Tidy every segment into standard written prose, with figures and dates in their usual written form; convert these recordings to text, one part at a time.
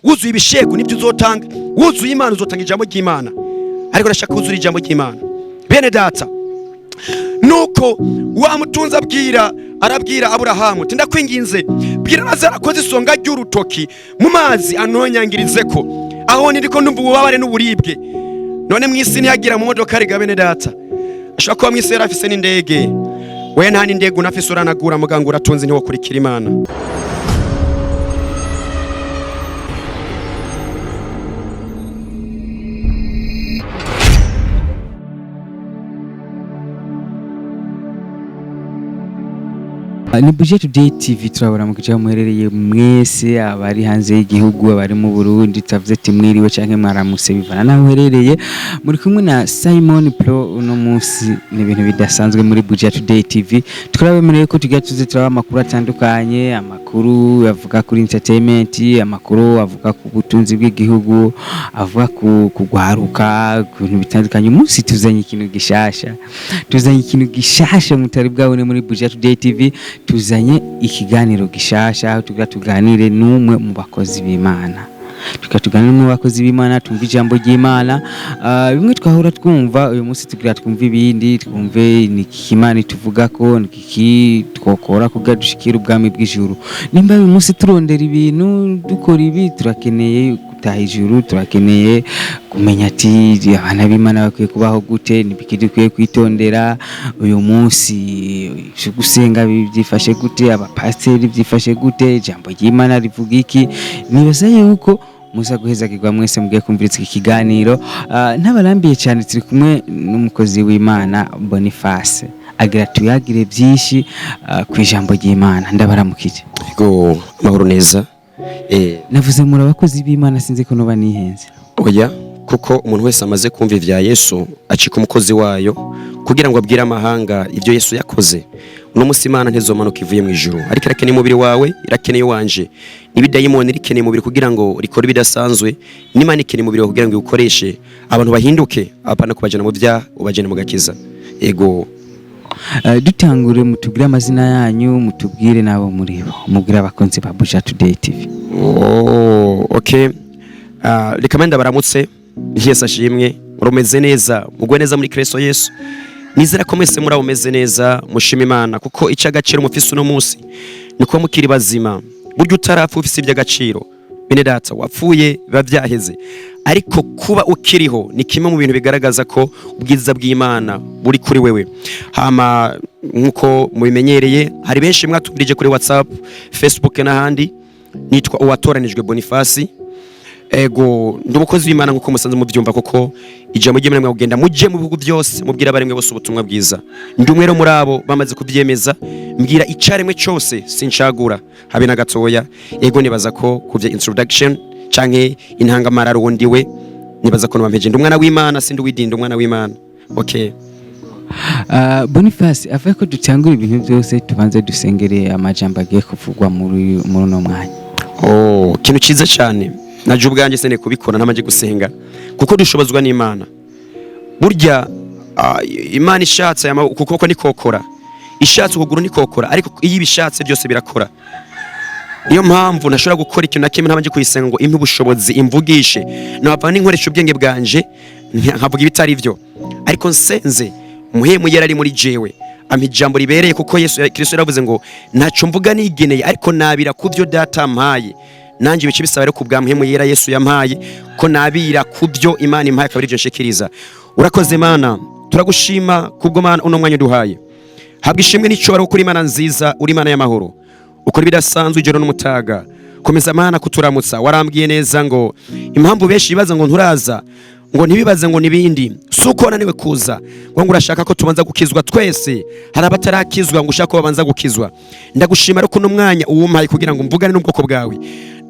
Wuzuye ibishegu nibyo uzotanga, wuzuye Imana uzotanga ijambo ry'Imana, ariko urashaka kuzura ijambo ry'Imana. Bene data, nuko wa mutunzi arabwira Aburahamu ati: "Ndakwinginze, bwira Lazaro akoze isonga ry'urutoki mu mazi anonyangirizeko aho ndiko ndumva ububabare n'uburibwe." None mw'isi ntiyagira mu modoka riga? Bene data, ashobora kuba mw'isi yari afise n'indege. We nta n'indege unafise, uranagura muganga, uratunze, ntiwokurikira Imana. Ni Budget Today TV, turabona mu gice muherereye mwese, abari hanze y'igihugu, abari mu Burundi, tavuze ati mwiriwe canke mwaramutse bivana naho uherereye. Muri kumwe na Simon Pro. Uno munsi ni ibintu bidasanzwe muri Budget Today TV. Turabemereye ko tugira tuze turaba amakuru atandukanye, amakuru avuga kuri entertainment, amakuru avuga ku butunzi bw'igihugu, avuga ku kugwaruka, ku bintu bitandukanye. Umunsi tuzanye ikintu gishasha, tuzanye ikintu gishasha mutari bwabone muri Budget Today TV. Tuzanye ikiganiro gishasha aho tugira tuganire n'umwe mu bakozi b'Imana, tugira tuganire n'umwe mu bakozi b'Imana, twumve ijambo ry'Imana. Bimwe twahora twumva, uyu munsi tugira twumve ibindi, twumve ni iki Imana ituvuga, ko ni iki twokora kugira dushikire ubwami bw'ijuru. Nimba uyu munsi turondera ibintu, dukora ibi, turakeneye gutaha ijuru, turakeneye kumenya ati abana b'Imana bakwiye kubaho gute, nibiki dukwiye kwitondera uyu munsi, ivyo gusenga byifashe gute, abapasiteri byifashe gute, ijambo ry'Imana rivuga iki. Nibaza yuko muza guhezagirwa mwese mugiye kumviriza iki kiganiro. Ntabarambiye cyane, turi kumwe n'umukozi w'Imana Boniface, agira tuyagire byinshi ku ijambo ry'Imana. Ndabaramukije. Yego, amahoro neza. Navuze muri abakozi b'Imana, sinzi ko noba nihenze. Oya, kuko umuntu wese amaze kumva ivya Yesu acika umukozi wayo kugira ngo abwire amahanga ibyo Yesu yakoze. Uno munsi Imana ntizomanuka ivuye mu ijuru, ariko irakeneye umubiri wawe, irakeneye wanje. N'ibidayimoni rikeneye umubiri kugira ngo rikore ibidasanzwe, n'Imana ikeneye umubiri wawe kugira ngo iwukoreshe abantu bahinduke, apana kubajana mu byaha, ubajana mu gakiza. Ego. Dutangure, mutubwire amazina yanyu, mutubwire n'abo muri bo, mubwire abakunzi ba Buja Today TV. Oh, okay. Reka menda baramutse. Yesu ashimwe. Murumeze neza, mugwe neza muri Kristo Yesu. Nizera ko mwese muri abo meze neza, mushima Imana kuko icy'agaciro mufise uno munsi ni kuba mukiri bazima. Burya utarapfa ufise iby'agaciro. Bene data, wapfuye biba byaheze, ariko kuba ukiriho ni kimwe mu bintu bigaragaza ko ubwiza bw'Imana buri kuri wewe. Hama nk'uko mubimenyereye, hari benshi mwatubwirije kuri WhatsApp, Facebook n'ahandi. Nitwa Uwatoranijwe Boniface. Ego, ndi umukozi w'Imana nk'uko musanzwe mubyumva, kuko ijambo ry'Imana mwagenda mujye mu bihugu byose mubwira abaremwe bose ubutumwa bwiza. Ndi umwe rero muri abo bamaze kubyemeza, mbwira icaremwe cyose, sincagura habe na gatoya. Ego, nibaza ko kuvya introduction canke intangamararo ndiwe, nibaza ko nabampeje. Ndi umwana w'Imana, sindi uwidinda, umwana w'Imana. Okay. Boniface, avuye ko dutangura ibintu byose, tubanze dusengere amajambo agiye kuvugwa muri uno mwanya. Oh, ikintu cyiza cyane. Naje ubwanjye sene kubikora ntamanje gusenga, kuko dushobozwa n'Imana. Burya Imana ishatse ukuboko nikokora, ishatse ukuguru nikokora, ariko iyo ibishatse byose birakora. Niyo mpamvu ntashobora gukora ikintu na kimwe ntabanje kuyisenga ngo impe ubushobozi, imvugishe. Nava n'inkoresha ubwenge bwanje nkavuga ibitari byo, ariko nsenze muhemu yari ari muri jewe ampa ijambo ribereye, kuko Yesu Kristo yaravuze ngo ntacyo mvuga nigeneye, ariko nabira ku byo Data ampaye. Nanjye ibice bisaba rero ku bwa Muhemu Yera Yesu yampaye ko nabira ku byo Imana impaye, akaba aribyo nshikiriza. Urakoze Mana, turagushima kubwo Mana uno mwanya uduhaye. Habwa ishimwe n'icyubahiro kuko uri Imana nziza, uri Imana y'amahoro, ukora ibidasanzwe ijoro n'umutaga. Komeza Mana kuturamutsa. Warambwiye neza ngo impamvu benshi bibaza ngo nturaza, ngo ntibibaze ngo nibindi, si uko wananiwe kuza, ngo urashaka ko tubanza gukizwa twese. Hari abatarakizwa, ngo ushaka ko babanza gukizwa. Ndagushima ariko uno mwanya uwumpaye kugira ngo mvugane n'ubwoko bwawe.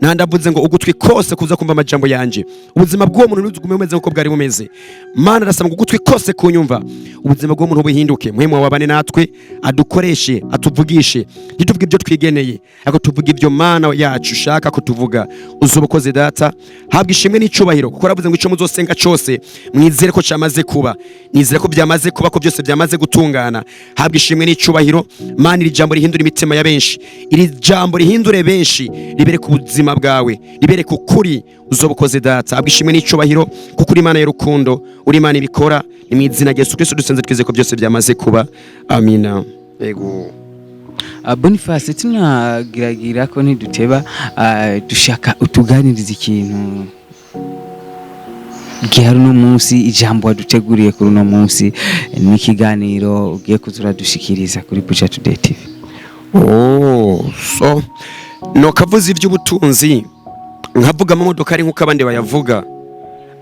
Ntandavuze ngo ugutwi kose kuza kumva amajambo yanje, ubuzima bw'uwo muntu ntibugume bumeze nk'uko bwari bumeze. Mana, arasaba ngo ugutwi kose kunyumva, ubuzima bw'uwo muntu buhinduke. Muhemu wawe abane natwe, adukoreshe, atuvugishe. Ntituvuge ibyo twigeneye, ariko tuvuge ibyo Mana yacu ushaka ko tuvuga. Uzuba ukoze Data, habwa ishimwe n'icubahiro, kuko waravuze ngo ico muzosenga cose mwizere ko cyamaze kuba. Nizere ko byamaze kuba, ko byose byamaze gutungana. Habwa ishimwe n'icubahiro Mana. Iri jambo rihindura imitima ya benshi, iri jambo rihindure benshi, ribereke ubuzima. ubuzima bwawe, ribereke ukuri uzoba ukoze. Data, habwa ishimwe n'icubahiro, kuko uri Imana y'urukundo, uri Imana ibikora. Ni mu izina rya Yesu Kristo dusenze twizeye ko byose byamaze kuba. Amina. Yego. Boniface, tunagiragira ko ntiduteba, dushaka utuganiriza ikintu gihari uno munsi, ijambo waduteguriye kuri uno munsi n'ikiganiro ugiye kuza uradushikiriza kuri Buja Today TV. Oh, so nokavuza iby'ubutunzi, nkavuga amamodoka ari nk'uko abandi bayavuga,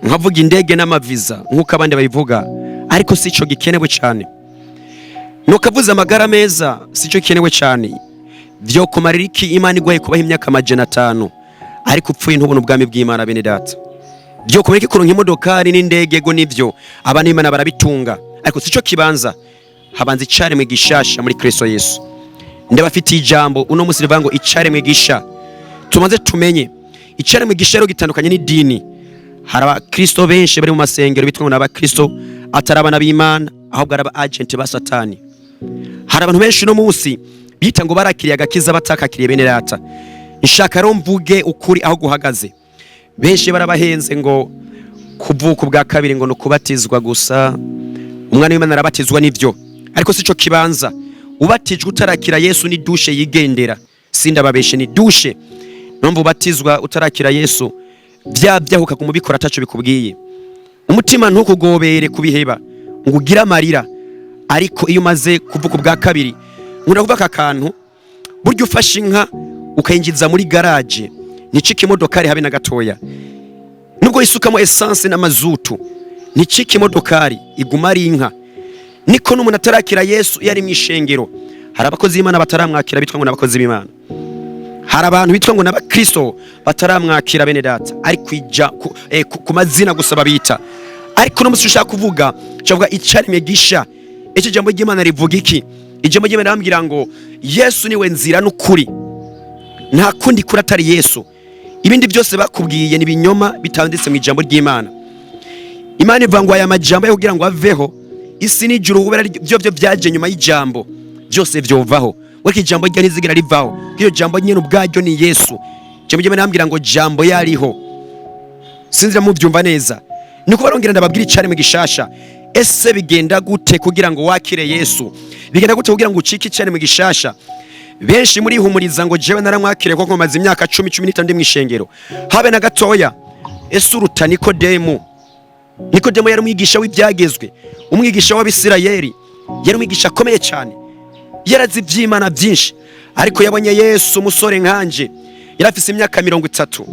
nkavuga indege n'amaviza nk'uko abandi babivuga, ariko si ico gikenewe cyane. Nokavuza amagara meza, si cyo gikenewe cyane. Vyo kumarira iki Imana iguhaye kubaho imyaka 500, ariko upfuye ntubone ubwami bw'Imana? Bene data, vyo kumarira iki kuronka imodokari n'indege? Go nivyo, abana b'Imana barabitunga, ariko si cyo kibanza. Habanza icaremwe gishasha muri Kristo Yesu. Ndabafitiye ijambo uno munsi rivuga ngo icaremwe gisha. Tubanze tumenye icaremwe gisha rero gitandukanye n'idini. Hari abakristo benshi bari mu masengero bitwa ngo ni abakristo, atari abana b'Imana, ahubwo ari aba agent ba Satani. Hari abantu benshi uno munsi bita ngo barakiriye agakiza, batakakiriye. Bene data, nshaka rero mvuge ukuri aho guhagaze. Benshi barabahenze ngo kuvuka ubwa kabiri ngo ni ukubatizwa gusa. Umwana w'Imana arabatizwa nivyo, ariko sico kibanza. Ubatijwe utarakira Yesu ni douche yigendera, sindababeshe, ni douche. Numva ubatizwa utarakira Yesu, bya byahuka kumubikora ataco bikubwiye. Umutima ntukugobere kubiheba ngo ugire amarira. Ariko iyo umaze kuvuka ubwa kabiri, nkunda kuvuga aka kantu: burya ufashe inka ukayinjiza muri garage, nticike imodokari habe na gatoya. Nubwo isukamo essence n'amazutu, nticike imodokari, iguma ari inka. Niko n'umuntu atarakira Yesu iyo ari mu ishengero. Hari abakozi b'Imana bataramwakira bitwa ngo n'abakozi b'Imana, hari abantu bitwa ngo n'abakristo bataramwakira. Bene data, ari kwija ku mazina gusa babita. Ariko no musi ushaka kuvuga, ushaka icaremwe gisha. Icyo jambo ry'Imana rivuga iki? Ijambo ry'Imana rambwira ngo Yesu niwe nzira n'ukuri, nta kundi kuri atari Yesu. Ibindi byose bakubwiye ni ibinyoma bitanditse mu ijambo ry'Imana. Imana ivuga ngo aya majambo yo kugira ngo aveho, isi n'ijuru kubera byo byaje nyuma y'ijambo, byose vyovaho, ariko ijambo rye ntizigera rivaho. Iyo jambo nyine ubwaryo ni Yesu. Ijambo ry'Imana rambwira ngo jambo yariho. Sinzi mubyumva neza. Ni kubarongera ndababwira icaremwe gishasha. Ese bigenda gute kugira ngo wakire Yesu? Bigenda gute kugira ngo ucike icaremwe gishasha? Benshi murihumuriza ngo jewe naramwakiriye kuko maze imyaka 10, 15 ndi mwishengero. Habe na gatoya. Ese uruta Nikodemu? Nikodemu yari umwigisha w'ibyagezwe, umwigisha w'Abisirayeli, yari umwigisha akomeye cyane, yarazi iby'Imana byinshi. Ariko yabonye Yesu umusore nkanje, yari afise imyaka 30,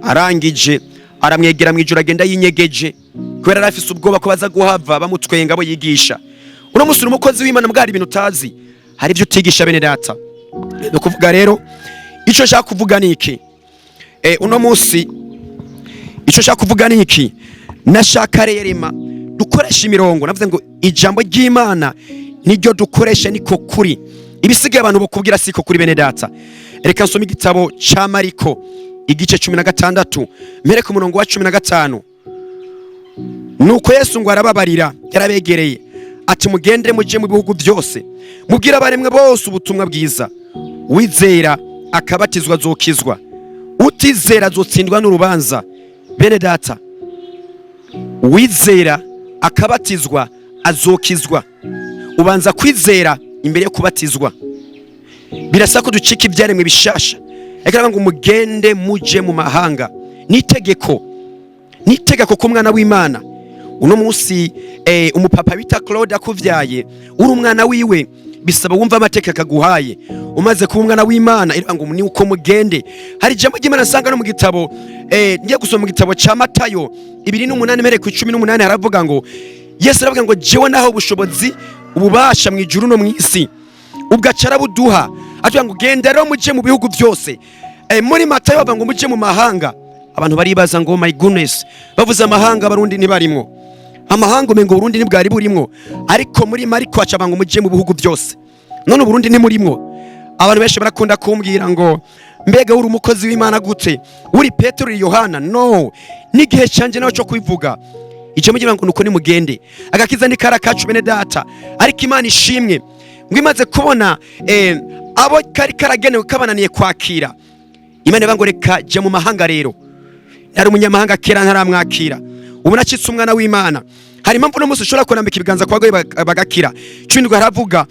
arangije aramwegera mu ijoro, agenda yinyegeje kubera yari afise ubwoba ko baza guhava bamutwenga abo yigisha. Uno munsi uri umukozi w'Imana, mbwari ibintu utazi, hari ibyo utigisha. Bene data, ni ukuvuga rero icyo nshaka kuvuga ni iki. Uno munsi icyo nshaka kuvuga ni iki: nashaka rerema dukoresha imirongo. Navuze ngo ijambo ry'Imana niryo dukoresha, niko kuri. Ibisigaye abantu bakubwira siko kuri. Bene data, reka nsome igitabo ca Mariko igice 16, mpere ku murongo wa 15. Nuko Yesu ngo arababarira, yarabegereye ati: "Mugende muje mu bihugu byose, mubwire abaremwe bose ubutumwa bwiza. Wizera akabatizwa azokizwa, utizera azotsindwa n'urubanza." Bene data, uwizera akabatizwa azokizwa. Ubanza kwizera imbere yo kubatizwa. Birasa ko ducika ibyaremwe bishasha. Reka ngo mugende muje mu mahanga, nitegeko, nitegeko ku mwana w'Imana. Uno munsi umupapa bita Claude akuvyaye, uri umwana wiwe, bisaba wumva amateka akaguhaye. Umaze kuba umwana w'Imana, iravuga ngo ni uko mugende. Hari ijambo ry'Imana nsanga no mu gitabo, ngiye gusoma mu gitabo ca Matayo 28, mbere ku 18, haravuga ngo Yesu aravuga ngo: "Jewe naho ubushobozi, ububasha mu ijuru no mu isi." Ubwo aca arabuduha, atubwira ngo: "Genda rero muje mu bihugu byose." Muri Matayo bavuga ngo muje mu mahanga. Abantu baribaza ngo: "My goodness, bavuze amahanga, Abarundi ntibarimwo." Amahanga umengo Burundi ntibwari burimwo. Ariko muri Mariko aca ngo muje mu bihugu byose. None Uburundi ntimurimwo? Abantu benshi barakunda kumbwira ngo: "Mbega uri umukozi w'Imana gute? Uri Petero, uri Yohana?" No n'igihe canje nawe cyo kubivuga. Icyo mugira ngo nuko nimugende. Agakiza ni kara kacu, bene data. Ariko Imana ishimwe ngo imaze kubona abo kari karagenewe kabananiye kwakira. Imana ivuga ngo reka jya mu mahanga. Rero nari umunyamahanga kera ntaramwakira, ubu nacitse umwana w'Imana. Hari impamvu uno munsi ushobora kurambika ibiganza ku bagore bagakira. 17 haravuga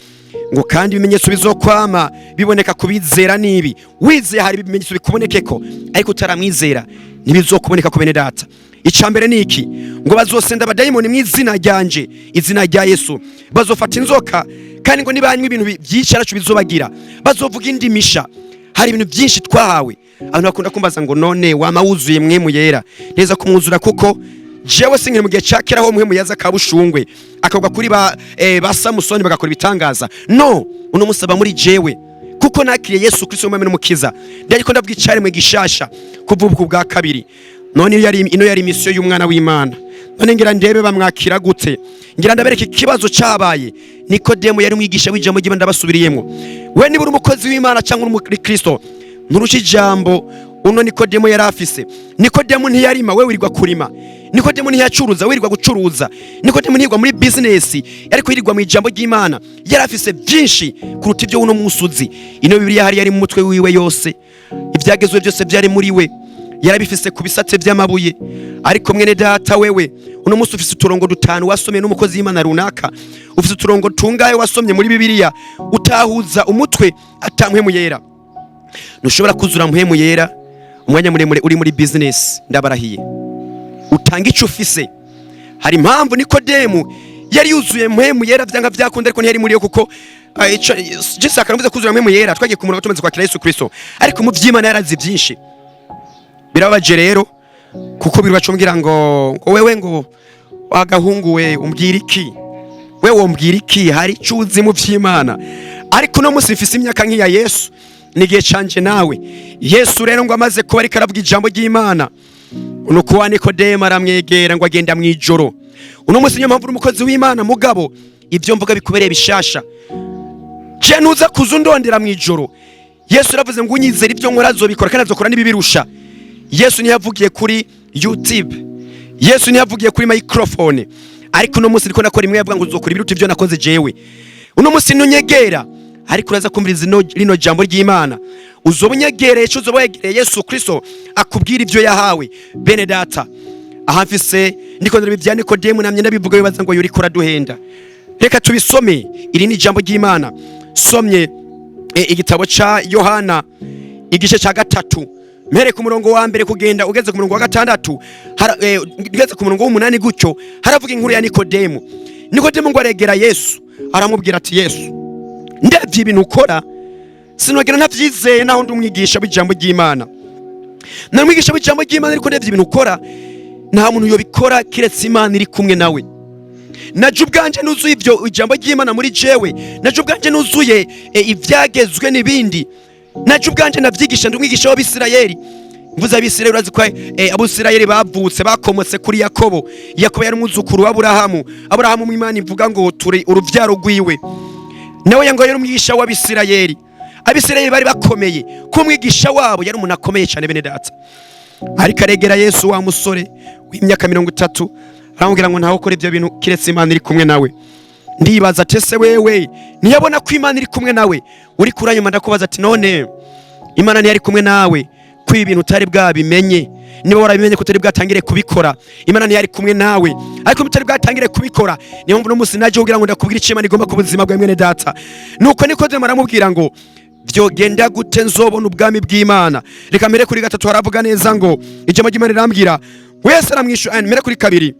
ngo kandi ibimenyetso bizokwama biboneka kubizera nibi. Wizeye hari ibimenyetso bikubonekeko, ariko utaramwizera ntibizokuboneka ku bene data. Icya mbere ni iki? Ngo bazosenda abadayimoni mu izina ryanje, izina rya Yesu. Bazofata inzoka, kandi ngo nibanywa ibintu byinshi aracu bizobagira. Bazovuga indimisha. Hari ibintu byinshi twahawe. Abantu bakunda kumbaza ngo none wama wuzuye Mpwemu Yera neza kumwuzura? Kuko jewe sinkiri mu gihe cya kera aho Mpwemu yaza kabushungwe akagwa kuri ba Samusoni bagakora ibitangaza. No uno munsi aba muri jewe kuko nakiriye Yesu Kristo umwami n'umukiza. Ndariko ndavuga icyaremwe gishasha kuva ubu bwa kabiri. None iyo yari ino yari misiyo y'umwana w'Imana. None ngira ndebe bamwakira gute? Ngira ndabereka ikibazo cyabaye. Nikodemu yari umwigisha w'ijambo ry'Imana. Ndabasubiriyemo, we niba uri umukozi w'Imana cyangwa uri umukristo, nturusha ijambo uno Nikodemu yari afise. Nikodemu ntiyarima, we wirirwa kurima. Nikodemu ntiyacuruza, wirirwa gucuruza. Nikodemu ntiyirwa muri bizinesi, ariko yirirwa mu ijambo ry'Imana. Yari afise byinshi kuruta ibyo uno munsi uzi. Ino Bibiliya hari yari mu mutwe wiwe yose, ibyagezwe byose byari muri we, yarabifise ku bisate by'amabuye. Ariko mwene data, wewe uno munsi ufise uturongo dutanu wasomye n'umukozi w'Imana runaka. Ufise uturongo tungahe wasomye muri Bibiliya utahuza umutwe ata Mpwemu Yera? Ntushobora kuzura Mpwemu Yera umwanya muremure uri muri business. Ndabarahiye, utanga icyo ufise. Hari impamvu Nikodemu yari yuzuye Mpwemu Yera byanga byakunda, ariko ntiyari muri yo, kuko ico Jesu akaravuze kuzura Mpwemu Yera twagiye ku murongo tumaze kwakira Yesu Kristo, ariko mu by'Imana yarazi byinshi. Birababaje rero kuko bibacumbwira ngo wewe, ngo wagahungu we, umbwira iki? We wombwira iki? Hari icyo uzi mu by'Imana? Ariko uno munsi mfise imyaka nk'iya Yesu, ni igihe canje nawe. Yesu rero ngo amaze kuba ariko aravuga ijambo ry'Imana, nuko wa Nikodemu aramwegera, ngo agenda mu ijoro. Uno munsi niyo mpamvu uri umukozi w'Imana, mugabo ibyo mvuga bikubereye bishasha. Je nuza kuza undondera mu ijoro. Yesu yaravuze ngo unyizera ibyo nkora azobikora, kandi azokora n'ibibirusha. Yesu ntiyavugiye kuri YouTube, Yesu ntiyavugiye kuri microphone, ariko uno munsi ndiko nakora imwe yavuga ngo uzokora ibiruta ibyo nakoze jewe. Uno munsi ntunyegera, ariko uraza kumviriza rino jambo ry'Imana. Uzoba unyegereye ico uzoba wegereye Yesu Kristo akubwira ibyo yahawe. Bene data, aha mfise ndiko ndareba ibya Nikodemu, namye ndabivuga bibaza ngo yuriko uraduhenda. Reka tubisome, iri ni ijambo ry'Imana. Somye igitabo ca Yohana igice ca 3, mpere ku murongo wa mbere kugenda ugeze ku murongo wa gatandatu, ugeze ku murongo w'umunani gutyo, haravuga inkuru ya Nikodemu. Nikodemu ngo aregera Yesu, aramubwira ati: "Yesu, ndebye ibintu ukora sinogera ntavyizeye, naho ndi umwigisha w'ijambo ry'Imana. Nari umwigisha w'ijambo ry'Imana, ariko ndebye ibintu ukora, nta muntu yobikora kiretse Imana iri kumwe nawe. Naje ubwanje nuzuye ibyo ijambo ry'Imana muri jewe, naje ubwanje nuzuye ibyagezwe n'ibindi, naje ubwanje navyigisha, ndi umwigisha w'Abisirayeli." Mvuze Abisirayeli, urazi ko Abisirayeli bavutse bakomotse kuri Yakobo. Yakobo yari umwuzukuru w'Aburahamu. Aburahamu mu Imana ivuga ngo turi uruvyaro rwiwe. Nawe ngo yari umwigisha w'Abisirayeli. Abisirayeli bari bakomeye ko umwigisha wabo yari umuntu akomeye cyane, bene data. Ariko aregera Yesu, wa musore w'imyaka 30, aramubwira ngo ntawe ukora ibyo bintu kiretse Imana iri kumwe nawe. Ndibaza ati ese wewe ntiyabona ko Imana iri kumwe nawe? Uri kuranyuma, ndakubaza ati none Imana ntiyari kumwe nawe ko ibintu utari bwabimenye? Niba warabimenye ko utari bwatangire kubikora, Imana ntiyari kumwe nawe. Ariko utari bwatangire kubikora, niyo mpamvu uno munsi naje kugira ngo ndakubwire icyo Imana igomba ku buzima bwa mwene data. Nuko Nikodemu aramubwira ngo vyogenda gute nzobona ubwami bw'Imana? Reka mbere kuri 3, haravuga neza ngo ijambo ry'Imana rirambwira wese aramwishyura. Mbere kuri 2,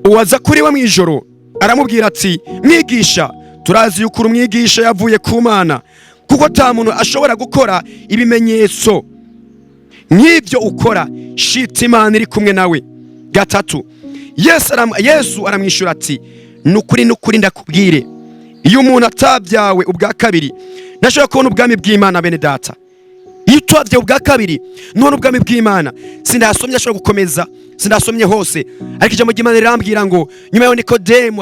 uwaza kuri we mu ijoro aramubwira ati: "Mwigisha, turazi yuko uri umwigisha yavuye ku Mana, kuko ata muntu ashobora gukora ibimenyetso nk'ibyo ukora shita Imana iri kumwe nawe." 3, Yesu aramwishyura ati: "Nukuri nukuri ndakubwire, iyo umuntu atabyawe ubwa kabiri ntashobora kubona ubwami bw'Imana." Bene data, iyo utabyawe ubwa kabiri ntubona ubwami bw'Imana. Sindasomye, ashobora gukomeza, sindasomye hose, ariko ijambo ry'Imana rirambwira ngo nyuma yaho Nikodemu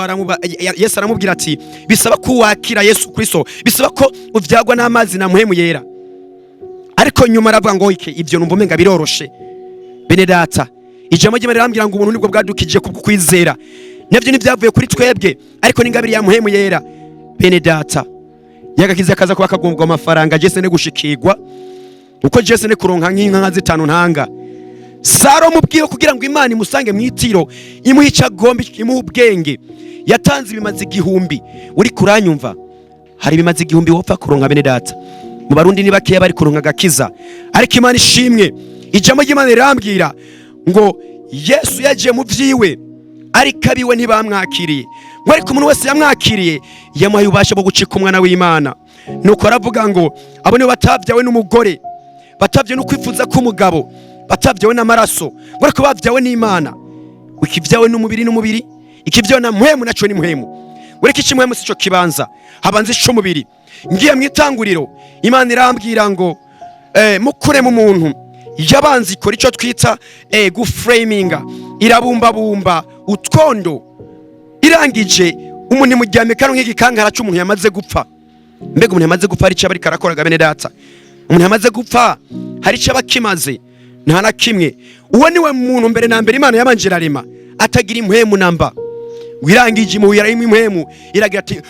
Yesu aramubwira ati bisaba ko wakira Yesu Kristo, bisaba ko uvyagwa n'amazi na Mpwemu Yera. Ariko nyuma aravuga ngo ike ibyo numva umenga biroroshe. Bene data, ijambo ry'Imana rirambwira ngo ubuntu nibwo bwadukije kubwo kwizera, navyo ntibyavuye kuri twebwe, ariko n'ingabire ya Mpwemu Yera. Bene data, yagakiza kaza kuba kagombwa amafaranga, jese ne gushikirwa. Uko Jese ne kuronka nk'inka nka zitanu ntanga. Salomo ubwiwe, kugira ngo Imana imusange mu itiro, imuhe icyo agomba, imuhe ubwenge, yatanze ibimazi 1000. Uri kuranyumva? Hari ibimazi 1000 wopfa kuronka, bene data? Mu Barundi ni bakeya bari kuronka agakiza, ariko Imana ishimwe. Ijambo ry'Imana rirambwira ngo Yesu yagiye mu vyiwe, ariko abiwe ntibamwakiriye, ngo ariko umuntu wese yamwakiriye yamuhaye ububasha bwo gucika umwana w'Imana. Nuko aravuga ngo abo nibo batavyawe n'umugore, batavyawe no kwifuza k'umugabo, batavyawe n'amaraso, ngo ariko bavyawe n'Imana. Ikivyawe n'umubiri n'umubiri, ikivyawe na mpwemu naco ni mpwemu. Ngo reka ic'impwemu sico kibanza, habanza ic'umubiri. Ngiye mu itanguriro, Imana irambwira ngo mukuremo umuntu, yabanza ikora icyo twita guframinga, irabumbabumba utwondo. Irangije umuntu imuryamye kano nk'igikankara cy'umuntu yamaze gupfa. Mbega umuntu yamaze gupfa hari icyo aba ariko arakora? Bene data, umuntu yamaze gupfa hari icyo aba akimaze? Nta na kimwe. Uwo niwe muntu mbere na mbere Imana yabanje irarema atagira impwemu namba. Wirangije imuhira impwemu, iragira ati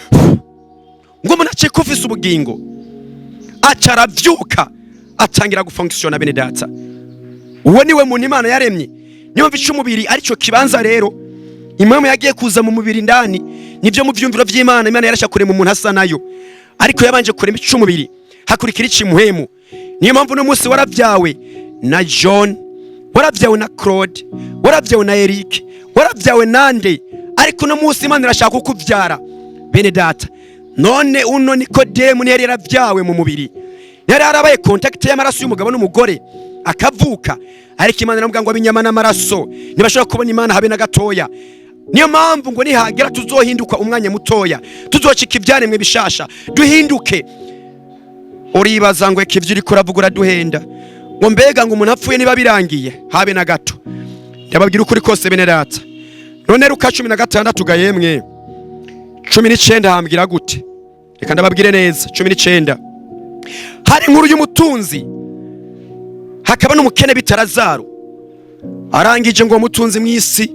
ngo umuntu acike ufise ubugingo, aca aravyuka, atangira gufonctionna. Bene data, uwo niwe muntu Imana yaremye. Niyo mpamvu ic'umubiri aricyo kibanza. Rero impwemu yagiye kuza mu mubiri indani, nibyo mu vyumviro vy'Imana, Imana yarasha kurema umuntu asa nayo, ariko yabanje kurema ic'umubiri, hakurikira ic'impwemu. Niyo mpamvu uno munsi waravyawe na John, waravyawe na Claude, waravyawe na Eric, waravyawe nande, ariko uno munsi Imana irashaka kukuvyara, bene data. None uno Nikodemu ntiyari yaravyawe mu mubiri, yari yarabaye contact y'amaraso y'umugabo n'umugore akavuka, ariko Imana iramubwira ngo ab'inyama n'amaraso ntibashobora kubona Imana habe na gatoya. Niyo mpamvu ngo nihagera tuzohinduka umwanya mutoya, tuzocika ibyaremwe bishasha, duhinduke. Uribaza ngo eka, ivyo uriko uravuga uraduhenda, ngo mbega ngo umuntu apfuye niba birangiye? Habe na gato. Ndababwira ukuri kose, bene data. None Luka 16 ga yemwe, 19 hambwira gute? Reka ndababwire neza. 19, hari inkuru y'umutunzi, hakaba n'umukene bita Lazaro. Arangije ngo uwo mutunzi mu isi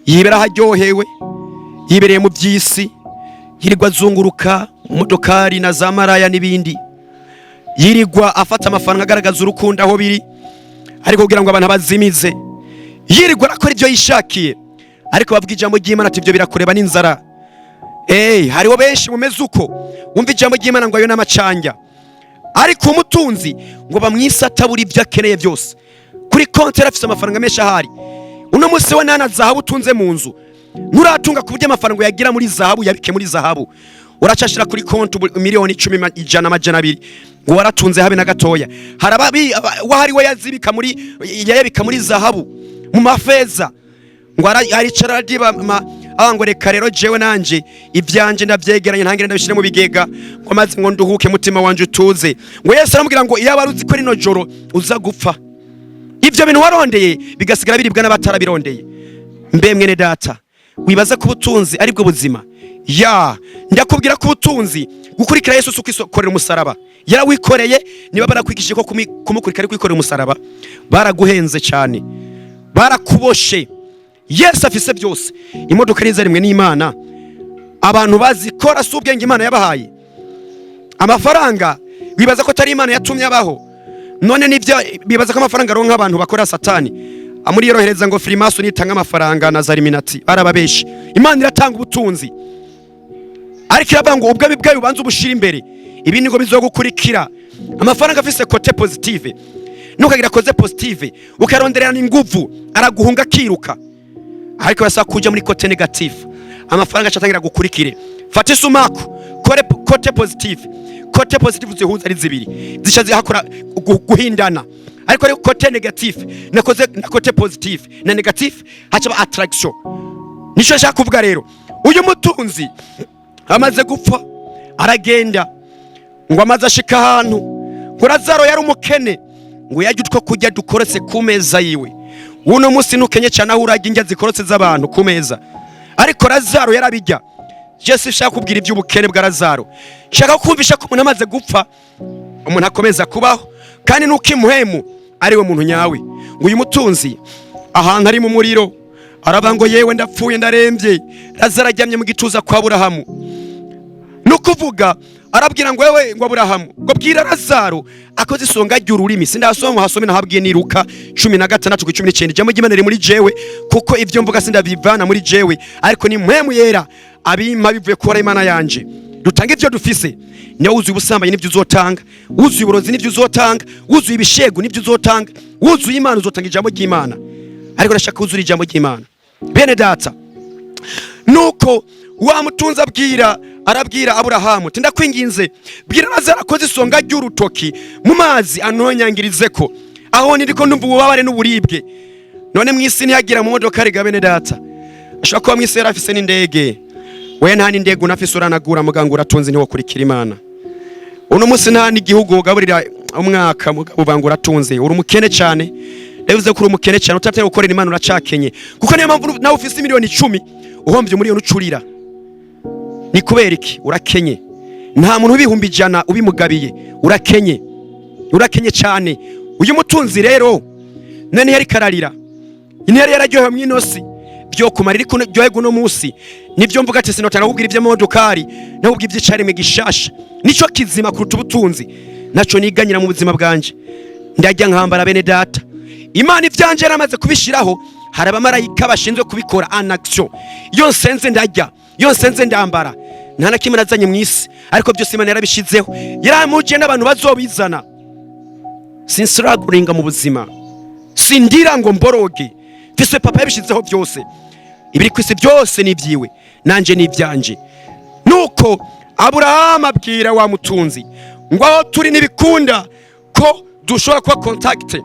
yibera aharyohewe, yibereye mu by'isi, yirirwa azunguruka mu modokari na za maraya n'ibindi, yirirwa afata amafaranga, agaragaza urukundo aho biri, ariko kugira ngo abantu bazimize, yirirwa arakora ibyo yishakiye. Ariko bavuga ijambo ry'Imana ati ibyo birakureba n'inzara. Hariho benshi mumeze uko, wumva ijambo ry'Imana ngo ayo n'amacanja. Ariko umutunzi ngo bamwise atabura ibyo akeneye byose, kuri konti yari afise amafaranga menshi. Ahari uno munsi we nta na zahabu utunze mu nzu, nturatunga ku buryo amafaranga uyagira muri zahabu, yabike muri zahabu. Uracashira kuri konti ubu miliyoni 10, 100, 200, ngo waratunze? Habe na gatoya. Hari wahari we yazibika muri, yayabika muri zahabu, mu mafeza, ngo aricara aradiba ngo reka rero jewe nanje ivyanje ndavyegeranye, ntangire ndabishire mu bigega, ngo maze ngo nduhuke, mutima wanje utuze. Ngo Yesu aramubwira ngo iyo wari uzi ko rino joro uza gupfa, ivyo bintu warondeye bigasigara biribwa n'abatarabirondeye. Mbe mwene data, wibaza ko ubutunzi ari bwo buzima? Ya, ndakubwira ko ubutunzi, gukurikira Yesu si ukwikorera umusaraba. Yarawikoreye. Niba barakwigishije ko kumukurikira ari kwikorera umusaraba, baraguhenze cyane, barakuboshe. Yesu afise byose. Imodoka rimwe n'Imana, abantu bazikora si ubwenge Imana yabahaye? Amafaranga bibaza ko atari Imana yatumye abaho? None nibyo bibaza ko amafaranga aronka abantu bakora Satani amuriyorohereza, ngo freemason itanga amafaranga na za Illuminati? Barababeshi. Imana iratanga ubutunzi, ariko iravuga ngo ubwami bwayo ubanza ubushira imbere, ibindi ngo bizogukurikira. Amafaranga afise côté positive. Nukagira côté positive, ukarondererana inguvu, araguhunga akiruka. Ariko basaba kuja muri côté négative, amafaranga acatangira gukurikire. Fata isumaku, kore côté positive. Côté positive zihuza ari zibiri, zica zihakora guhindana. Ariko côté négative na côté, na côté positive na négative, hacaba attraction. Nico nshaka kuvuga rero. Uyu mutunzi amaze gupfa aragenda, ngo amaze ashika ahantu, ngo Lazaro yari umukene, ngo yarya utwo kurya dukorotse ku meza yiwe. Uno munsi ntukenye cyane aho urarya indya zikorotse z'abantu ku meza, ariko Lazaro yarabijya. Je sinshaka kubwira iby'ubukene bwa Lazaro, nshaka kumvisha ko umuntu amaze gupfa umuntu akomeza kubaho, kandi nuko imuhemu ari we muntu nyawe. Ngo uyu mutunzi ahantu ari mu muriro, aravuga ngo yewe, ndapfuye, ndarembye, Lazaro aryamye mu gituza kwa Aburahamu. Ni ukuvuga Arabwira ngo: "Wewe," ngo, "Aburahamu," ngo, "bwira Lazaro akoze isonga ry'ururimi." Sindasoma, hasome nahabwiye ni Luka 16 ku 19. Ijambo ry'Imana riri muri jewe, kuko ivyo mvuga sindabivana muri jewe, ariko ni Mpwemu Yera abimpa bivuye kuri Imana yanje. Dutanga ivyo dufise. Niyo wuzuye ubusambanyi n'ivyo uzotanga, wuzuye uburozi n'ivyo uzotanga, wuzuye ibishegu n'ivyo uzotanga, wuzuye Imana uzotanga ijambo ry'Imana. Ariko ndashaka kuzura ijambo ry'Imana, bene data. Nuko wa mutunzi abwira, arabwira Aburahamu ati: "Ndakwinginze, bwira Lazaro akoze isonga ry'urutoki mu mazi anonyangirizeko aho ndiko ndumva ububabare n'uburibwe." None mw'isi ntiyagira mu modoka riga, bene data? Ashobora kuba mw'isi yari afise n'indege. We nta n'indege unafise, uranagura muganga, uratunze, ntiwokurikira Imana. Uno munsi nta n'igihugu ugaburira umwaka, mugabo ubanga uratunze, uri umukene cyane. Ndabivuze ko uri umukene cyane utateye gukorera Imana, uracakenye, kuko niyo mpamvu nawe ufise miliyoni 10, uhombye miliyoni ucurira. Ni kubera iki? Urakenye. Nta muntu w'ibihumbi 100 ubimugabiye. Urakenye, urakenye cyane. Uyu mutunzi rero none yari kararira, intera yararyohewe mw'inosi byo kumara iri kuryoherwa uno munsi. Nibyo mvuga ati sinotanga kubwira iby'amodokari, nakubwira iby'icaremwe gishasha, nico kizima kuruta ubutunzi. Naco niganyira mu buzima bwanje, ndajya nkambara, bene data. Imana ivyanje yaramaze kubishiraho, hari abamarayika bashinzwe kubikora en action. Iyo nsenze ndajya, iyo nsenze ndambara. Nta na kimwe nazanye mu isi, ariko byose Imana yarabishizeho, yaramuje n'abantu bazobizana. Sinsiraguringa mu buzima, sindira ngo mboroge. Mfise papa yabishizeho byose, ibiri ku isi byose ni ibyiwe, nanje ni ibyanje. Nuko Aburahamu abwira wa mutunzi ngo: "Aho turi ntibikunda ko dushobora kuba contact.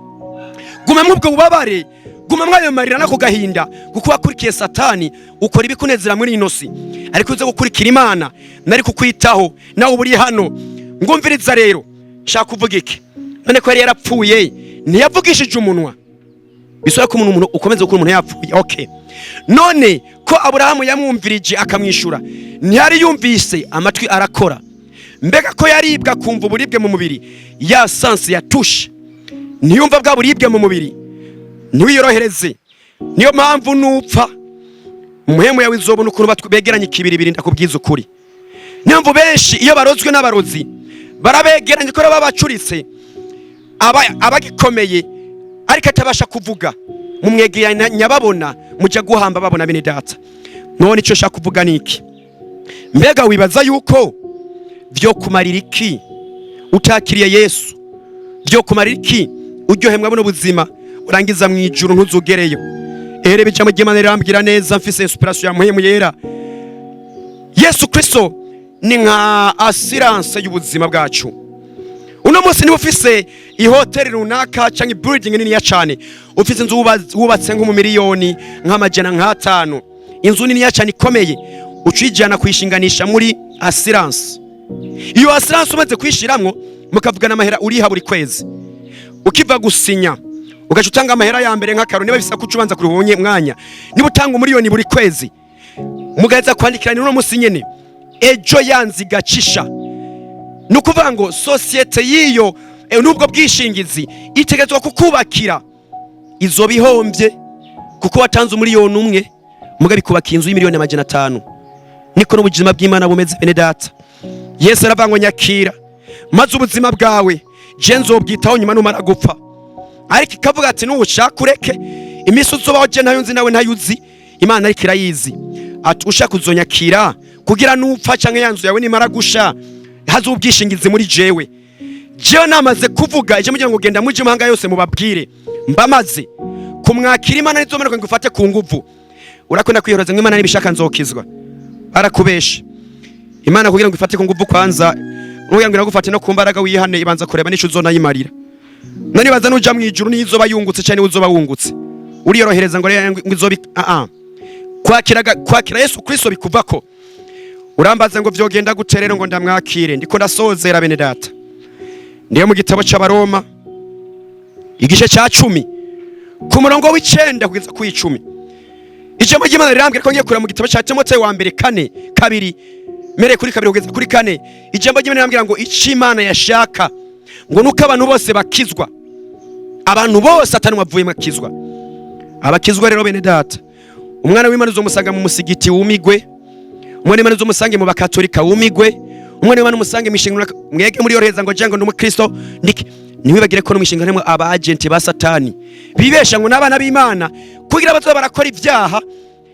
Guma ubwo bubabare, guma ayo marira n'ako gahinda, kuko wakurikiye Satani, ukora ibikunezera muri ino si. Ariko uze gukurikira Imana, nari kukwitaho nawe uba uri hano." Ngumviriza rero, nshaka kuvuga iki? None ko yari yarapfuye, ntiyavugishije umunwa? Bisaba ko umuntu ukomeza gukora umuntu yapfuye? Okay, none ko Aburahamu yamwumvirije akamwishyura, ntiyari yumvise amatwi arakora? Mbega ko yaribwa akumva uburibwe mu mubiri, ya sens ya touche, ntiyumva bwa buribwe mu mubiri? Ntiwiyorohereze. Niyo mpamvu nupfa umuhemu yawe izobona ukuntu begeranye ikibiribiri. Ndakubwiza ukuri, niyo mpamvu benshi iyo barozwe n'abarozi barabegeranye, ko baba bacuritse, abagikomeye ariko atabasha kuvuga, mumwegeranya nyababona, mujya guhamba babona. Bene data, none icyo nshaka kuvuga ni iki? Mbega wibaza yuko byo kumarira iki utakiriye Yesu? Byo kumarira iki uryohemwa buno buzima, urangiza mu ijuru ntuzugereyo? Erebe, ijambo ry'Imana rirambwira neza, mfise inspiration ya Muhemu Yera. Yesu Kristo ni nka assurance y'ubuzima bwacu. Uno munsi niba ufise ihoteli runaka cyangwa building niniya cyane, ufise inzu wubatse nko mu miliyoni nk'amajana nk'atanu, inzu niniya cyane ikomeye, ucijana kuyishinganisha muri assurance. Iyo assurance umaze kuyishiramwo, mukavugana amahera uriha buri kwezi, ukiva gusinya ugaca utanga amahera ya mbere. Nk'akaro, niba bisa kuca ubanza kuriha mwanya, niba utanga umuriyoni buri kwezi, mugaheza kwandikirana uno munsi nyene, ejo yanze igacisha, ni ukuvuga ngo sosiyete y'iyo n'ubwo bwishingizi itegerezwa kukubakira. Izo bihombye kuko watanze umuriyoni 1, mugabe ikubaka inzu y'imiliyoni 500. Niko n'ubuzima bw'Imana bumeze, bene data. Yesu aravuga ngo: "Nyakira, maze ubuzima bwawe je nzobwitaho nyuma numara gupfa." Ariko ikavuga ati: "Nushaka ureke, iminsi uzobaho je ntayo nzi, nawe ntayo uzi, Imana ariko irayizi." Ati: "Ushaka uzonyakira kugira nupfa canke ya nzu yawe nimara gusha, haze ubwishingizi muri jewe. Jewe namaze kuvuga ije mugira ngo genda muje mahanga yose mubabwire." Mbamaze kumwakira, Imana nizomanuka ngo ifate ku nguvu. Urakunda kwihoroza ngo: "Imana nibishaka nzokizwa." Barakubesha. Imana kugira ngo ifate ku nguvu, kwanza nugira ngo iragufate no ku mbaraga wihane, ibanza kureba nico uzonayimarira. None baza nuja mu ijuru nizoba yungutse cyane, uzoba wungutse. Uriyorohereza ngo rero ngo izoba a a kwakira Yesu Kristo bikuvako. Urambaza ngo vyogenda gute rero ngo ndamwakire? Ndiko ndasozera, bene data. Ndiyo mu gitabo c'Abaroma igice ca 10 ku murongo w'9 kugeza ku 10, ijambo ry'Imana rirambwira ko ngiye kureba mu gitabo ca Timoteyo wa mbere 4:2, mere kuri 2 kugeza kuri 4. Ijambo ry'Imana rirambwira ngo ico Imana yashaka ngo nuko abantu bose bakizwa, abantu bose atanumwe avuyemo akizwa. Abakizwa rero, bene data, umwana w'Imana uzomusanga mu musigiti wumigwe, umwana w'Imana uzomusange mu bakatolika wumigwe. Umwana w'Imana umusange mw'ishengero, mwege muri yoroheza ngo jango ndi umukristo ndiki. Ntiwibagire ko no mw'ishengero harimo aba agenti ba Satani bibesha ngo n'abana b'Imana kugira bazobe barakora ibyaha.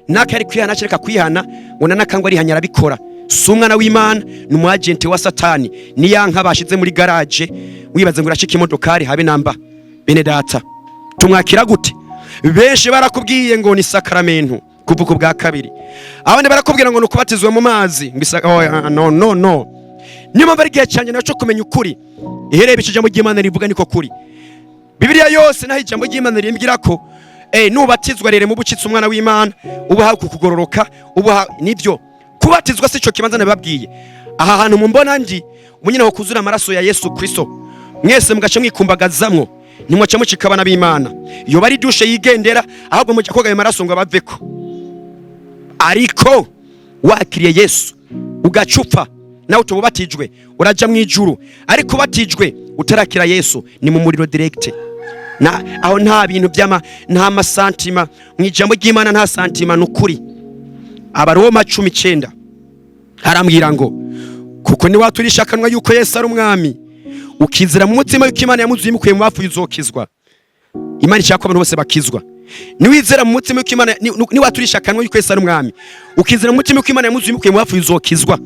Naka ari kwihana, acereka kwihana ngo nanakangwa arihanya, arabikora. Si umwana w'Imana, ni umu agenti wa Satani. Niyanka bashize muri garage, wibaze ngo urashika imodokari habe namba. Bene data, tumwakira gute? Benshi barakubwiye ngo ni sakaramentu kuvuka ubwa kabiri, abandi barakubwira ngo ni ukubatizwa mu mazi ngo oh, ah, no, no, no. Niyo mpamvu ari igihe cyanjye naco kumenya ukuri. Ihereye ijambo ry'Imana rivuga niko kuri. Bibiliya yose naho ijambo ry'Imana rimbwira ko nubatizwa rero mu bucitse umwana w'Imana, ubaha kukugororoka, ubaha nivyo. Kubatizwa sico kibanza nababwiye. Aha hantu mumbona ndi umunyene ho kuzura amaraso ya Yesu Kristo, mwese mugaca mwikumbagazamwo, ntimwaca mucika abana b'Imana. Iyo bari douche yigendera, ahubwo muja koga ayo maraso ngo abaveko. Ariko wakiriye Yesu ugacupfa nawe utububatijwe, uraja mu ijuru. Ariko ubatijwe utarakira Yesu, ni mu muriro direct. Na aho nta bintu by'ama, nta masantima mu ijambo ry'Imana, nta santima, ni ukuri. Abaroma 19 harambwira ngo kuko niwaturisha akanwa yuko Yesu ari umwami, ukizera mu mutima yuko Imana yamuzuye imukuye mu bapfuye, uzokizwa. Imana ishaka ko abantu bose bakizwa. Niwizera mu mutima yuko Imana niwaturisha akanwa yuko Yesu ari umwami, ukizera mu mutima yuko Imana yamuzuye imukuye mu bapfuye, uzokizwa.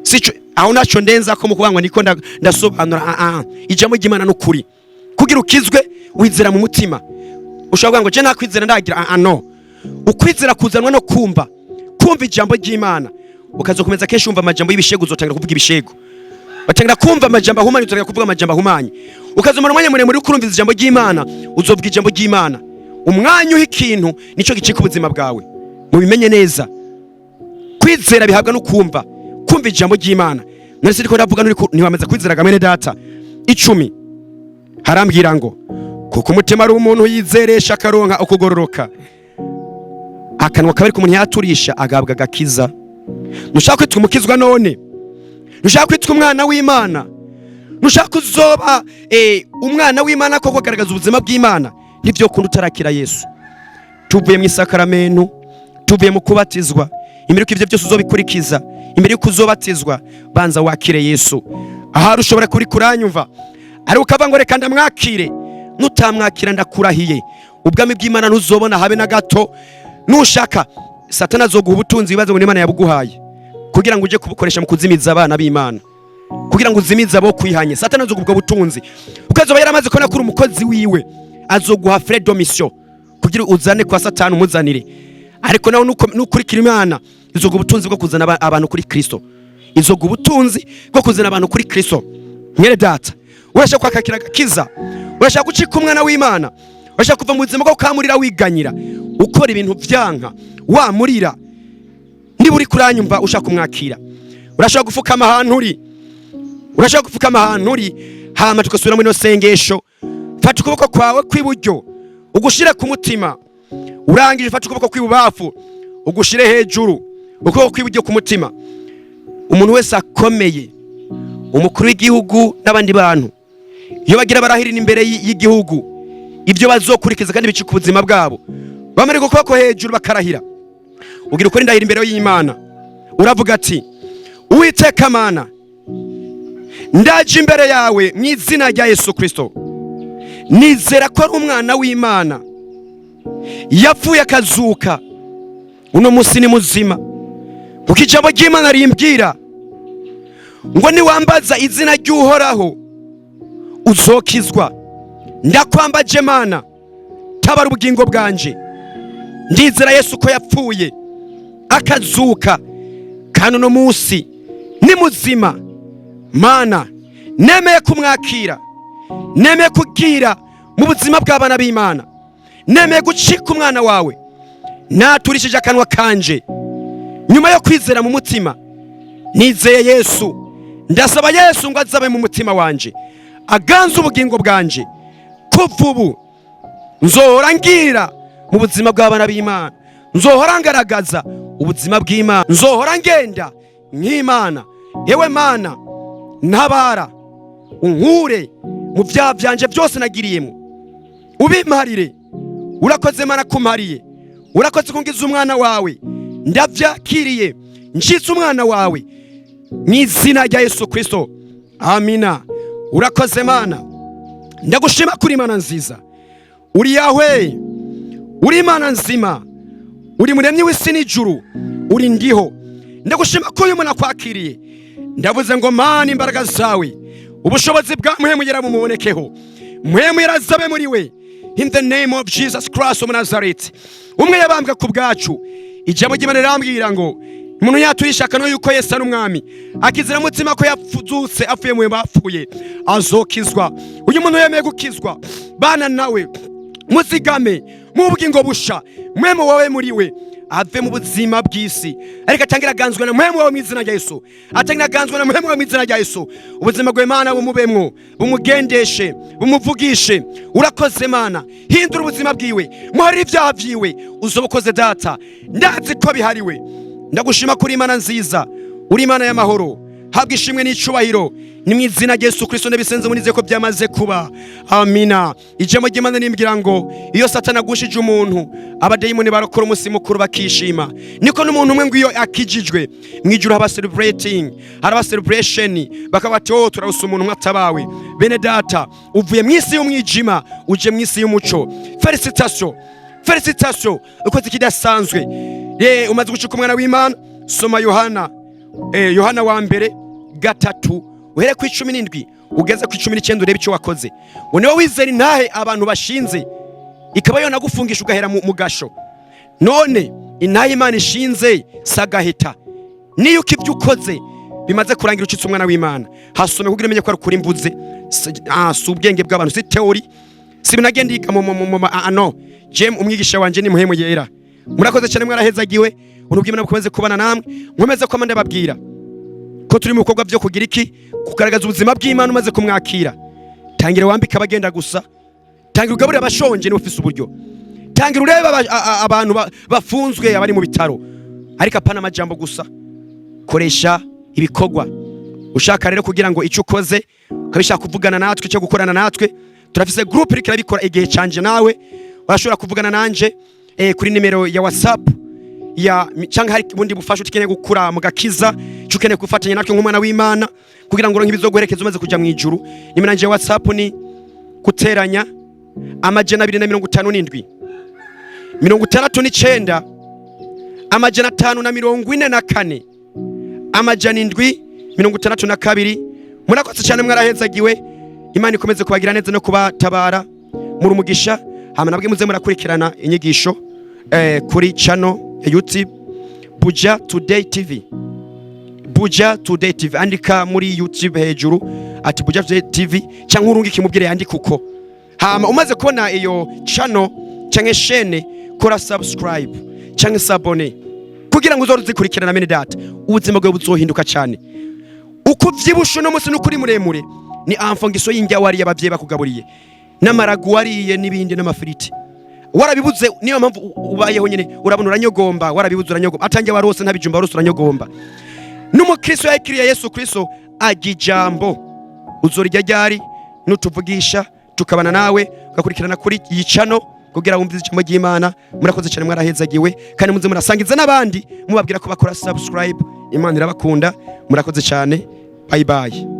Sico aho naco ndenza ko mu kuvuga ngo niko ndasobanura. Ah ah, ijambo ry'Imana n'ukuri. Kugira ukizwe wizera mu mutima. Ushobora kuvuga ngo je nta kwizera ndagira. Ah ah, no. Ukwizera kuzanwa no kumva, kumva ijambo ry'Imana. Ukazokomeza kenshi wumva amajambo y'ibishego, uzotangira kuvuga ibishego. Batangira kumva amajambo ahumanye, utangira kuvuga amajambo ahumanye. Ukazomara umwanya muremure uriko urumviza ijambo ry'Imana, uzovuga ijambo ry'Imana. Umwanya uha ikintu nico gicika ubuzima bwawe. Mubimenye neza, kwizera bihabwa no kumva, kumva ijambo ry'Imana. None se ndiko ndavuga ntiwamaze kwizera? Mwene data, 10 harambwira ngo kuko umutima ari umuntu yizeresha akaronka ukugororoka, akanwa kaba ariko umuntu yaturisha agahabwa agakiza. Ntushaka kwitwa umukizwa none? Ntushaka kwitwa umwana w'Imana? Ntushaka kuzoba umwana w'Imana koko, agaragaza ubuzima bw'Imana? Ntivyo kunda utarakira Yesu. Tuvuye mu isakaramento, tuvuye mu kubatizwa, imbere yuko ivyo byose uzobikurikiza, imbere yuko uzobatizwa, banza wakire Yesu. Ahari ushobora kuri kuranyumva ariko ukavuga ngo reka ndamwakire. Nutamwakira, ndakurahiye, ubwami bw'Imana ntuzobona habe na gato. Nushaka Satani azoguha ubutunzi, ibibazo ngo n'Imana yabuguhaye kugira ngo uje kubukoresha mu kuzimiza abana b'Imana, kugira ngo uzimize abo kwihanye. Satani azoguha ubwo butunzi kuko azoba yaramaze kubona ko uri umukozi wiwe. Azoguha frais de mission kugira uzane kwa Satani, umuzanire. Ariko nawe nukurikira Imana, izoguha ubutunzi bwo kuzana abantu kuri Kristo. Izoguha ubutunzi bwo kuzana abantu kuri Kristo. Mwene data, urashaka kwakakira agakiza? Urashaka gucika umwana w'Imana? Urashaka kuva mu buzima bwo kamurira, wiganyira, ukora ibintu vyanka wamurira? Niba uri kuranyumva ushaka kumwakira, urashaka gufukama ahantu uri, urashaka gupfukama ahantu uri, hama tugasubira muri ino sengesho. Fata ukuboko kwawe kw'iburyo ugushire ku mutima. Urangije, fata ukuboko kw'ibubafu ugushire hejuru. Ukuboko kw'iburyo ku mutima. Umuntu wese akomeye, umukuru w'igihugu n'abandi bantu, iyo bagira barahirira imbere y'igihugu ibyo bazokurikiza kandi bicika ubuzima bwabo, bamanika ukuboko hejuru bakarahira. Ugira ukora indahiro imbere y'Imana, uravuga ati: "Uwiteka Mana, ndaje imbere yawe mu izina rya Yesu Kristo. Nizera ko ari umwana w'Imana, yapfuye akazuka, uno munsi ni muzima, kuko ijambo ry'Imana rimbwira ngo niwambaza izina ry'Uhoraho uzokizwa. Ndakwambaje Mana, tabara ubugingo bwanje. Ndizera Yesu ko yapfuye akazuka, kandi uno munsi ni muzima. Mana, nemeye kumwakira, nemeye kugira mu buzima bw'abana b'Imana, nemeye gucika umwana wawe. Naturishije akanwa kanje nyuma yo kwizera mu mutima. Nizeye Yesu, ndasaba Yesu ngo azabe mu mutima wanje, aganze ubugingo bwanje. Kuva ubu nzohora ngira mu buzima bw'abana b'Imana, nzohora ngaragaza ubuzima bw'Imana, nzohora ngenda nk'Imana. Yewe Mana, ntabara, unkure mu byaha byanje byose nagiriyemo, ubimparire. Urakoze Mana kumpariye, urakoze kungiza umwana wawe. Ndavyakiriye, ncitse umwana wawe." Mu izina rya Yesu Kristo, amina. Urakoze Mana, ndagushima kuri Imana nziza. Uri Yahwe, uri Imana nzima, uri muremyi w'isi n'ijuru, uri ndiho. Ndagushima ko uyu muntu akwakiriye. Ndavuze ngo Mana, imbaraga zawe, ubushobozi bwa Mpwemu Yera bumubonekeho, Mpwemu Yera azabe muri we, in the name of Jesus Christ of Nazareth, umwe yabambwe ku bwacu. Ijambo ry'Imana rirambwira ngo umuntu yaturisha akanwa yuko Yesu ari Umwami, akizera mutima ko yapfuzutse apfuye mu bapfuye, azokizwa. Uyu muntu yemeye gukizwa, bana nawe, muzigame mu bugingo busha. Mpwemu wawe muri we, ave mu buzima bw'isi, ariko atangira aganzwa na Mpwemu wawe mu izina rya Yesu. Atangira aganzwa na Mpwemu wawe mu izina rya Yesu. Ubuzima bwawe Mana bumubemwo, bumugendeshe, bumuvugishe. Urakoze Mana, hindura ubuzima bwiwe, muharire ibyaha byiwe. Uzoba ukoze Data, ndazi ko bihariwe. Ndagushima kuri Imana nziza, uri Imana y'amahoro. Habwa ishimwe n'icubahiro. Ni mu izina rya Yesu Kristo ndabisenze, munize ko byamaze kuba. Amina. Ijambo ry'Imana nimbwira ngo iyo Satani agushije umuntu, abadayimoni barakora umunsi mukuru bakishima. Niko n'umuntu umwe ngo iyo akijijwe, mu ijuru haba celebrating, haraba celebration, bakaba bati: "Oh, turaruse umuntu umwe atabawe." Bene data, uvuye mu isi y'umwijima uje mu isi y'umuco. Félicitations, félicitations, ukoze ikidasanzwe. Ye umaze gucika umwana w'Imana. Soma Yohana, Yohana wa mbere 3, uhere ku 17 ugeze ku 19, urebe icyo wakoze. Ngo niwe wizera intahe abantu bashinze, ikaba yonagufungisha ugahera mu gasho. None intahe Imana ishinze sagahita niyo uko ibyo ukoze bimaze kurangira ucitse umwana w'Imana. Hasome kugira umenye ko ari ukuri mvuze. Si ubwenge bw'abantu, si théorie, si binagenda yiga mu no jem. Umwigisha wanje ni Mpwemu Yera. Murakoze cyane, mwarahezagiwe. Ubuntu bw'Imana bukomeze kubana namwe. Nkomeze kwama ndababwira ko turi mu bikorwa byo kugira iki? Kugaragaza ubuzima bw'Imana. Umaze kumwakira, tangira wambike abagenda gusa, tangira ugaburire abashonje niba ufise uburyo, tangira urebe abantu bafunzwe, abari mu bitaro, ariko apana amajambo gusa, koresha ibikorwa. Ushaka rero kugira ngo icyo ukoze ukabishaka kuvugana natwe, cyo gukorana natwe, turafise groupe iriko irabikora igihe canje. Nawe urashobora kuvugana nanje kuri nimero ya WhatsApp ya cyangwa hari ubundi bufasha ukeneye gukura mu gakiza, cyo ukeneye gufatanya natwe nk'umwana w'Imana kugira ngo uronke ibizoguherekeza umaze kuja mu ijuru. Nimero yanje ya WhatsApp ni guteranya 257 69 544 762. Murakoze cyane, mwarahezagiwe. Imana ikomeze kubagira neza no kubatabara muri umugisha. Hama nabwe muze murakurikirana inyigisho kuri channel ya YouTube Buja Today TV. Buja Today TV, andika muri YouTube hejuru ati Buja Today TV, cyangwa urungike mubwire yandike uko. Hama umaze kubona iyo channel cyangwa chaîne, kora subscribe cyangwa s'abonner kugira ngo uzore uzikurikirana. Mene data, ubuzima bwawe buzohinduka cyane. Uko uvyibushe uno munsi n'ukuri muremure ni amfongiso y'indya wariye, abavyeyi bakugaburiye n'amaragu wariye n'ibindi n'amafiriti warabibuze. Niyo mpamvu ubayeho nyine, urabona uranyogomba, warabibuze uranyogomba, atangiye warose nta bijumba warose uranyogomba. N'umukristo yakiriye Yesu Kristo ajya ijambo uzorirya ryari? Nutuvugisha tukabana nawe, ugakurikirana kuri iyi channel kugira wumve ijambo ry'Imana. Murakoze cyane, mwarahezagiwe, kandi muze murasangiza n'abandi mubabwira ko bakora subscribe. Imana irabakunda. Murakoze cyane, bye bye.